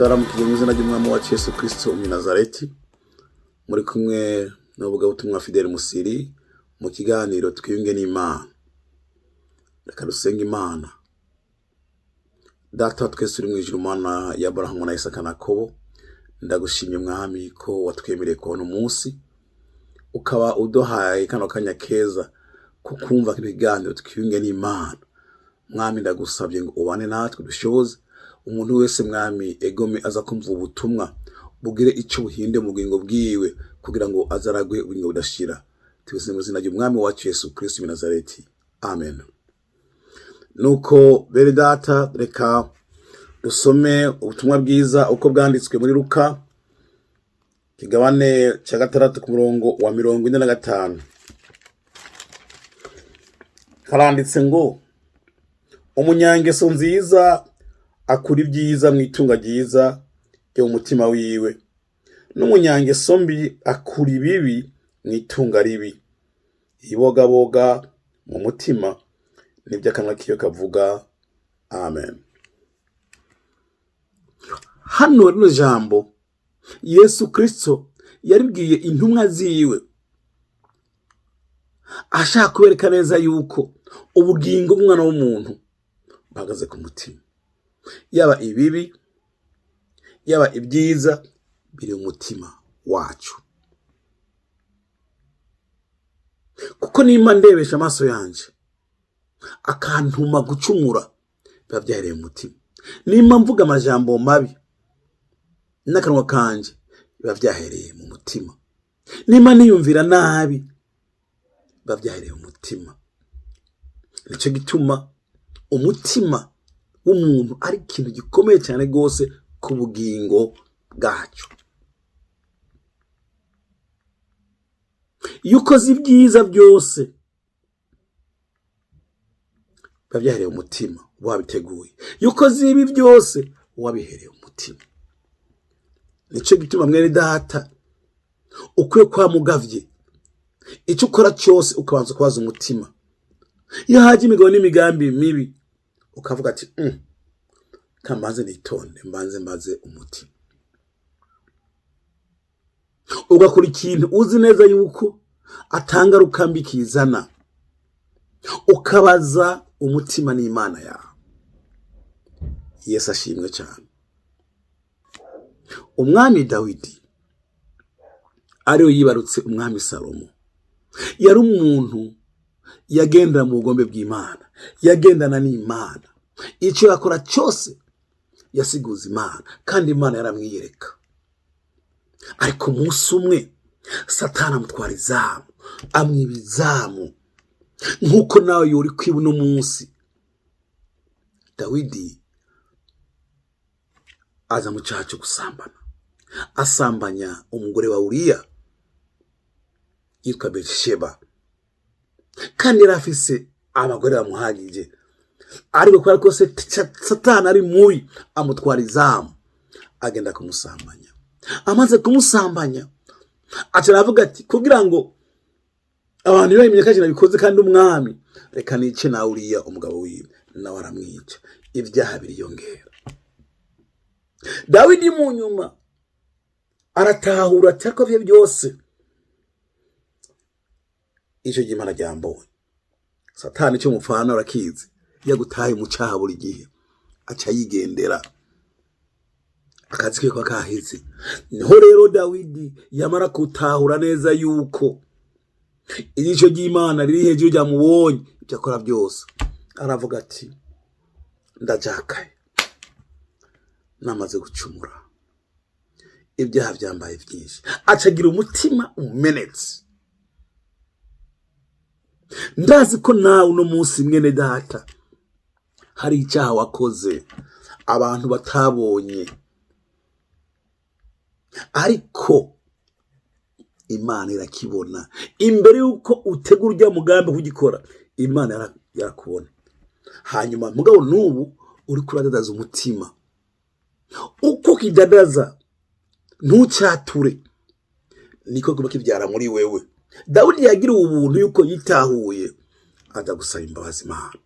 Ndabaramukije mu izina ry'umwami wacu Yesu Kristo Umunazareti. Muri kumwe n'uvugabutumwa Fidel Musiri mu kiganiro Twiyunge n'Imana. Reka dusenge Imana. Data wa twese uri mu ijuru, Mana ya Aburahamu na Isaka na Yakobo, ndagushimye Mwami ko watwemereye kubona umunsi, ukaba uduhaye kano kanya keza ko kumva kino kiganiro Twiyunge n'Imana. Mwami, ndagusabye ngo ubane natwe, dushoboze umuntu wese, Mwami, egome aza kumva ubutumwa bugire ico buhinde mu bugingo bwiwe, kugira ngo azaragwe ubugingo budashira. Twese mu izina ry'umwami wacu Yesu Kristo w'i Nazareti, amen. Nuko bene data, reka dusome ubutumwa bwiza uko bwanditswe muri Luka, kigabane cya 6 ku murongo wa 45. Haranditse ngo: "Umunyangeso nziza akura ibyiza mu itunga ryiza ryo mu mutima wiwe, n'umunyangeso mbi akura ibibi mu itunga ribi. Ibogaboga mu mutima nibyo akanwa kiwe kavuga." Amen. Hano rino jambo Yesu Kristo yaribwiye intumwa ziwe, ashaka kubereka neza yuko ubugingo bw'umwana w'umuntu buhagaze ku mutima. Yaba ibibi, yaba ibyiza, biri mu mutima wacu. Kuko nimba ndebesha amaso yanje akantuma gucumura, biba byahereye mu mutima. Nimba mvuga amajambo mabi n'akanwa kanje, biba byahereye mu mutima. Nimba niyumvira nabi, biba byahereye mu mutima. Nicyo gituma umutima w'umuntu ari ikintu gikomeye cyane rwose ku bugingo bwacu. Iyo ukoze ibyiza byose, biba byahereye umutima wabiteguye. Iyo ukoze ibi byose, wabihereye umutima. Nicyo gituma, mwene data, ukwiye kwa mugavye icyo ukora cyose ukabanza kubaza umutima. Iyo haje imigabo n'imigambi mibi, ukavuga ati: "Kambanze nitonde, mbanze mbaze umutima." Ugakora ikintu uzi neza yuko atangaruka mbi kizana, ukabaza umutima n'Imana yawe. Yesu ashimwe cyane. Umwami Dawidi, ariwe yibarutse umwami Salomo, yari umuntu yagendera mu bugombe bw'Imana, yagendana n'Imana. Icyo yakora cyose yasiguza Imana, kandi Imana yaramwiyereka. Ariko umunsi umwe Satani amutwara izamu, amwiba izamu, nk'uko nawe yori kwiba uno munsi. Dawidi aza mu cyaha cyo gusambana, asambanya umugore wa Uriya yitwa Betisheba, kandi yari afise abagore bamuhagije. Ariko kubera ko Satani ari mubi, amutwara izamu, agenda kumusambanya. Amaze kumusambanya, aca aravuga ati: "Kugira ngo abantu ntibamenye ko nabikoze kandi umwami, reka nice nawe uriya umugabo wiwe." Nawe aramwica, ibyaha biriyongera. Dawidi mu nyuma aratahura ati: "Ariko bye byose, icyo gihe Imana ryambonye." Satani icyo mupfana urakizi, iyo agutaye mu cyaha, buri gihe aca yigendera, akazi ke kuba kaheze. Niho rero Dawidi yamara gutahura neza yuko ijisho ry'Imana riri hejuru, ryamubonye ibyo akora byose, aravuga ati: "Ndajakaye, namaze gucumura, ibyaha byambaye byinshi." Acagira umutima umenetse. Ndazi ko nawe uno munsi, mwene data, hari icyaha wakoze abantu batabonye, ariko Imana irakibona. Imbere y'uko utegura ujya mugambi kugikora, Imana yarakubona. Hanyuma mugabo n'ubu uri kuradadaza umutima, uko ukidadaza ntucyature, niko kuba kibyara muri wewe. Dawidi yagiriwe ubuntu yuko yitahuye, aza gusaba imbabazi Imana.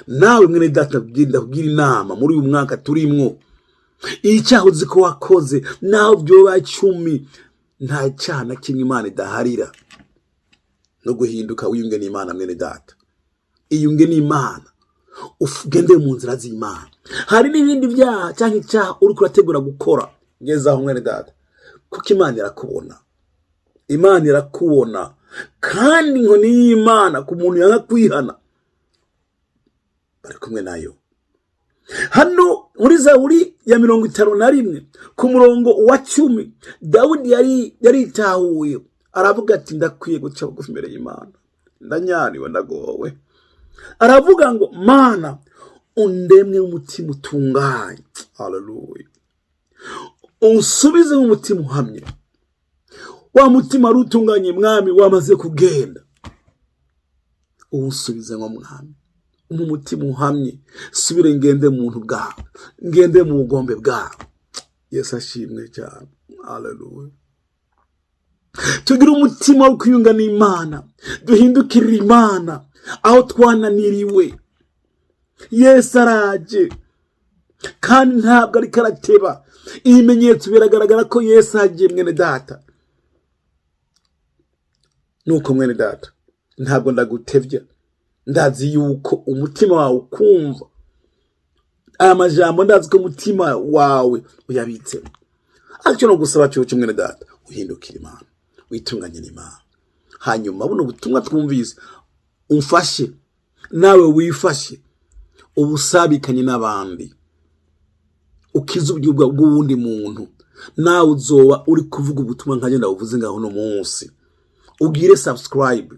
Nawe mwene data, ndakubwira inama muri uyu mwaka turimwo. Icyaha uzi ko wakoze, naho byoba 10, nta cyaha na kimwe Imana idaharira. No guhinduka wiyunge n'Imana, mwene data, iyunge n'Imana, ugende mu nzira z'Imana. Hari n'ibindi byaha cyangwa icyaha uri kurategura gukora, ngezaho mwene data, kuko Imana irakubona. Imana irakubona, kandi inkoni y'Imana ku muntu yanga kwihana bari kumwe nayo. Hano muri Zaburi ya 51 ku murongo wa 10, Dawudi yari yaritahuye, aravuga ati: "Ndakwiye guca bugufi imbere y'Imana, ndanyariwe, ndagowe." Aravuga ngo: "Mana, undemwe umutima utunganye." Haleluya! "Unsubize umutima uhamye." Wa mutima wari utunganye, mwami, wamaze kugenda. Uwusubize ngo: "Mwami, umpe umutima uhamye, subire ngende mu buntu bwawe, ngende mu bugombe bwawe." Yesu ashimwe cyane. Haleluya! Tugire umutima wo kwiyunga n'Imana, duhindukirire Imana aho twananiriwe. Yesu araje kandi ntabwo ariko arateba. Ibimenyetso biragaragara ko Yesu agiye, mwene data. Nuko mwene data, ntabwo ndagutevya, ndazi yuko umutima wawe ukumva aya majambo, ndazi ko umutima wawe uyabitsemo. Ariko no gusaba cyo mwene data, uhindukire Imana, witunganye n'Imana. Hanyuma buno butumwa twumvise, umfashe nawe wifashe, ubusabikanye n'abandi, ukize uburyo bw'uwundi muntu. Nawe uzoba uri kuvuga ubutumwa nka ngenda buvuze ngaho uno munsi. Ugire subscribe,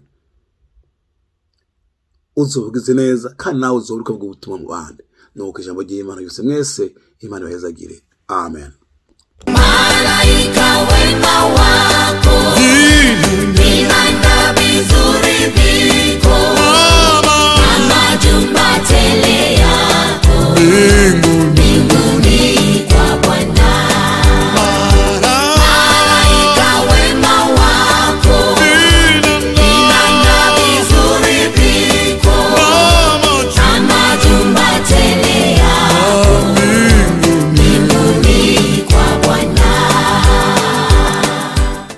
uzobugize neza, kandi nawe uzoba uri kuvuga ubutumwa mu bandi. Nuko ijambo ry'Imana yose, mwese Imana ibahezagire. Amen. Malaika wema wako, vinanda vizuri.